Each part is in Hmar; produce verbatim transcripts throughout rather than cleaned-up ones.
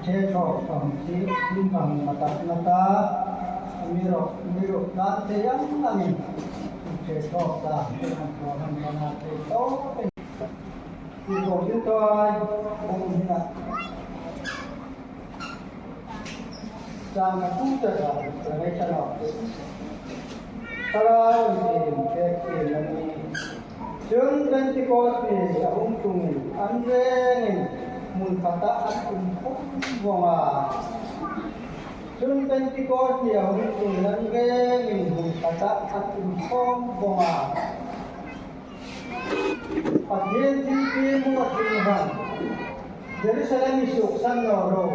He thaw pang chi, in pang ma tak na ta, mi ro, mi ro na te yang na mi. Che thaw ta, te ang thaw han ka na te to. Ti ko tin to ai, ko ni na. Sang ka tu ta ka, ka rai ta lo. Ka rai ke ke na ni. Chun Pentecost ni a hung tlungin an rengin hmun khata an um khawm vawng a. Chun Pentecost ni a hung tlungin an rengin hmun khata an um khawm vawng a. Pathien thiltiem hmu a tlung hang. Jerusalem i suoksan naw ro.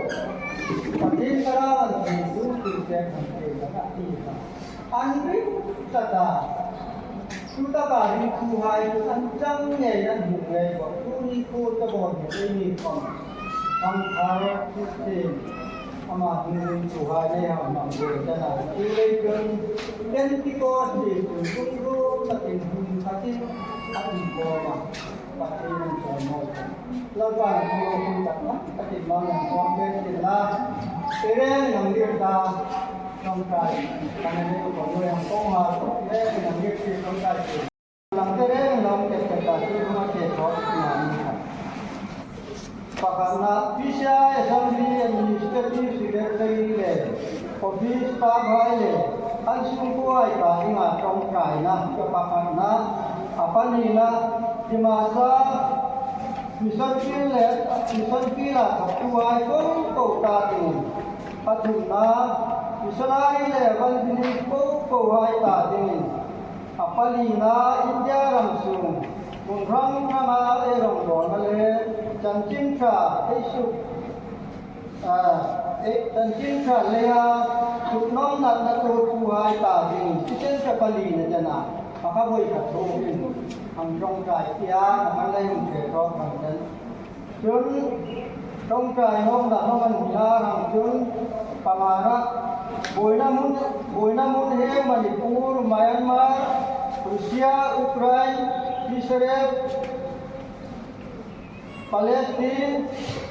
Pathien Thlarau an thei tu tu te kan thei la ka ti kha. An ring tlat a. Chu taka ringtuhai chu an chang ngei an hmu ngei bawk. Tuni khu ta bawm hi ei ni khawm. Thangthar Kristien ama hung ringtuhai nei hang hmang ve ta na. Chu lei chun Pentecost ni chu rum rum takin hmun khatin an inkhawm a. Pathien an chawimawi. Lalpan thu hun tak tak tak in mang yang kawm pen tin la. Eren nang dir ta. Nong kai. Kan ne ko no yang kong ha. Eren nang dir ti nong kai ti. Nang te ren nong te te ta ti ma te ko na ni ka. Pakhatna, P C I Assembly Administrative Secretary le Office staff hai le an sungkuohai ta dinga ṭawngṭaina ka pakhatna, a panina, Dimasa Mission Field le Mission Field-a thawktuhai po po ta dingin, pathumna, missionary le evangelist po pohai ta dingin, a palina, India ram sung hmun hrang hranga ei rawngbawlna le chanchin ṭha ei suk A, e, chanchin ṭha leia, suknawm natna tuortuhai ta ding, thisen ṭha palina chena, a kha voi kha thukin, an ṭawngṭai tia, an lei hung che tawk hang chen. Chun, ṭawngṭai nawkna hmang an hmina hang chun, pangana, buoina hmun, buoina hmun hi Manipur, Myanmar, Russia, Ukraine, Israel, Palestine,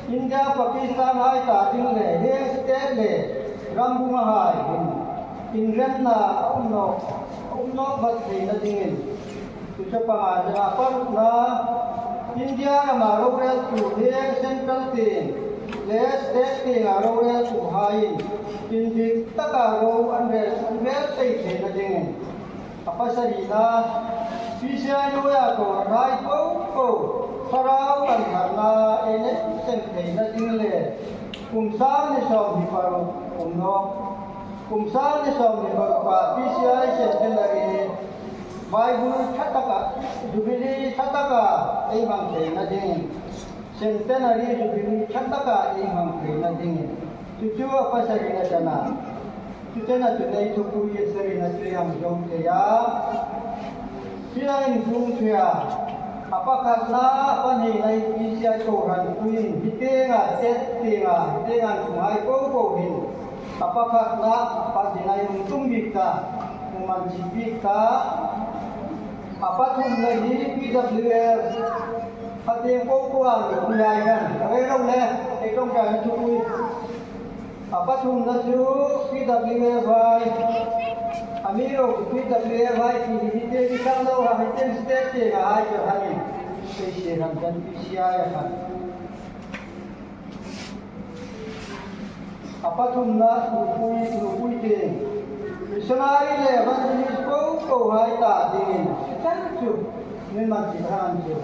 India, Pakistan hai ta ding le, hieng state le ram bunga hai hin inremna a um nawk, a um nawk vat theina dingin. Chu chu panga dena, parukna, India rama roreltu hieng central tieng le state tienga roreltuhaiin indik taka ro an rel, an rel thei theina dingin. A pasarina, P C I nuoia kohranhai po po, Thlarau kan tharna ei nei seng theina ding le, kum sang hni sawmhni paruk um nawk, kum sang hni sawmhni paruka P C I centenary, Bible ṭha taka, Jubilee ṭha taka ei hmang theina dingin, centenary Jubilee ṭha taka ei hmang theina dingin, chu chu a pasarina chena. Chu chena chun ei thupui a sarina chu ei hang zawm thei a. Hi a inhung thei a. A pakhatna, a pahnina hi P C I kohranpuiin hi tienga, state tienga, hi tienga an thunghai po po hin. A pakhatna, a pahnina ei hung tum bik ta, hung man chie bik ta. A pathumna hi P W F. Kha tieng po po a mi khum lai kan. A ve lo le, ei ṭawngṭaina thupui. A pathumna chu P W F hai, a mi ro P W F hai ti hi tieng i kang lo ha, hi tieng state tienga hai ka hai. Ei se ram kan P C I a khan. A pathumna nupui, nupui tieng. Missionary le evangelist po po hai ta dingin. Kan chu, min man ti khan chu.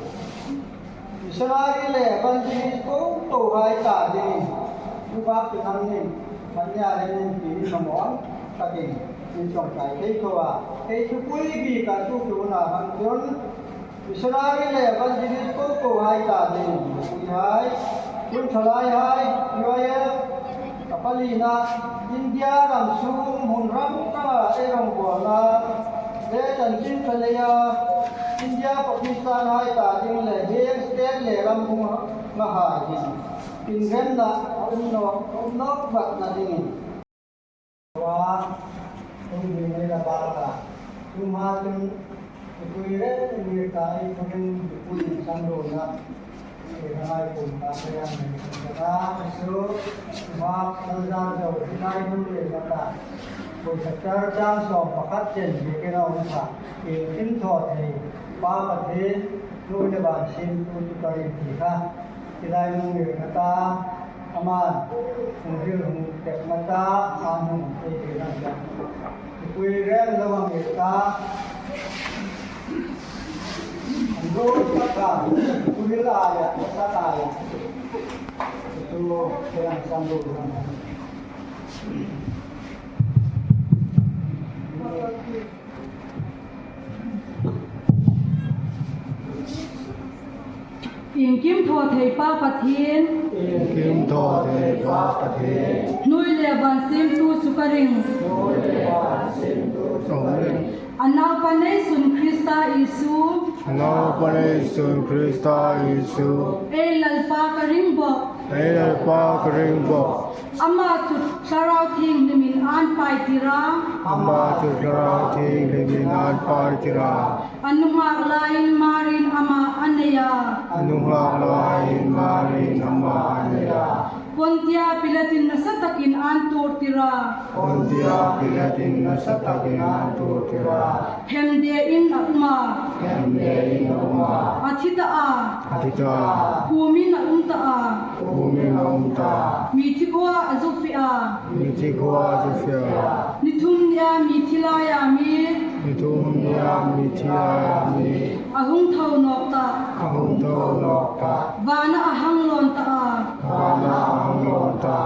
Missionary le evangelist po po hai ta dingin, tu bak tu nang nin, kan nia le nin ti ni mamon, takin, min ṭawngṭai thei tho a. Ei thupui bik a tu tu na hang chun, missionary le evangelist po po hai ta dingin, nupui hai, chun thalaihai, U I F, A palina, India ram sung hmun ram hranga ei rawngbawlna le chanchin ṭha leia, India Pakistan hai ta ding le hieng state le ram hmunga hai hin inremna a um nawk, a um nawk vatna dingin. Wa, um ding ei la bak a. Tuma chun Mipui reng ni ta ei phurin mipui insan rona. Ei rangai kum ta kaya mei kata su. Mark Lalzarzo, Sinai hmun leh mata, Kuisaktar chang sawm pakhat chen biekin a um kha, iengkim thaw thei Pa Pathien, hnuoi le van siemtu chu ka ring ti kha. Sinai hmun leh mata, aman, hung hril hung pek mata, a hung thei thei lam kha. Mipui reng lo ang leh ta, an lo sa kha, mipui la ya, sa kha ya. Chu, chu ang sam lo ang. Iengkim thaw thei Pa Pathien. Iengkim thaw thei Pa Pathien. Hnuoi le van siemtu chu ka ring. A naupa neisun Krista Isu. A naupa neisun Krista Isu. Ei Lalpa ka ring bawk. Ei Lalpa ka ring bawk. Ama chu Thlarau Thienghlimin a'n paitir a. Ama chu Thlarau Thienghlimin a'n paitir a. A nunghak laiin Mariin ama a nei a. A nunghak laiin Mariin ama a nei a. Pontia Pilatin nasa takin a'n tuortir a. Pontia Pilatin nasa takin a'n tuortir a. Hemdein a um a. Hemdein a um a. A thi ta a. A thi ta a. Khumin a um ta a. Khumin a um ta a. Mithi khuoa a zuk fe a. Mithi khuoa a zuk fe a. Ni thum nia mithi laia mi. Ni thum nia mithi laia mi. A hung tho nawk ta. A hung tho nawk ta. Vana a hang lawn ta a. Vana a hang lawn ta.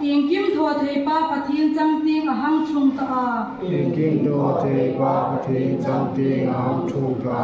Iengkim thaw thei Pa Pathien chang tieng a hang ṭhung ta a. Iengkim thaw thei Pa Pathien chang tieng a hang ṭhung ta a.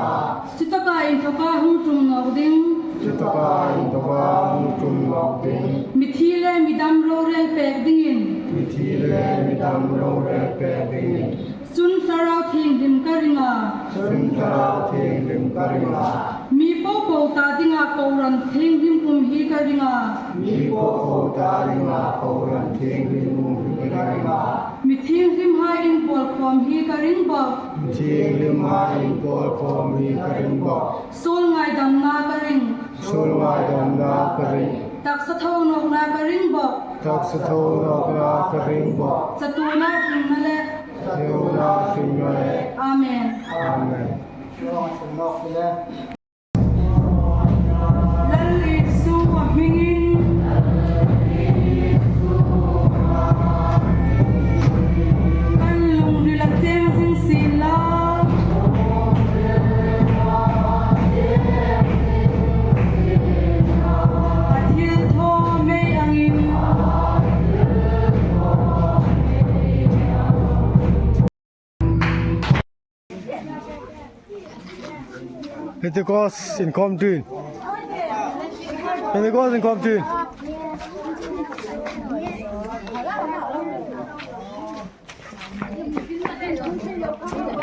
Chutaka inthoka hung ṭhung nawk ding. Chutaka inthoka hung ṭhung nawk ding. Mithi le midam rorel pek dingin. Mithi le midam rorel pek dingin. Chun Thlarau Thienghlim ka ring a. Chun Thlarau Thienghlim ka ring a. Mi popo ta dinga kohran thienghlim um hi ka ring a. Mi popo ta dinga kohran thienghlim um hi ka ring a. Mi thienghlimhai inpawlkhawm hi ka ring bawk. Mi thienghlimhai inpawlkhawm hi ka ring bawk. Suol ngaidamna ka ring. Suol ngaidamna ka ring. Taksa thonawkna ka ring bawk. Taksa thonawkna ka ring bawk. Chatuona hringna le. Chatuona hringna le. Amen. Amen. Lal Isu a hmingin kan lungril a cheng zing sien la. A thilthaw mei angin. Pentecost inkhawm ṭin. Pentecost inkhawm ṭin.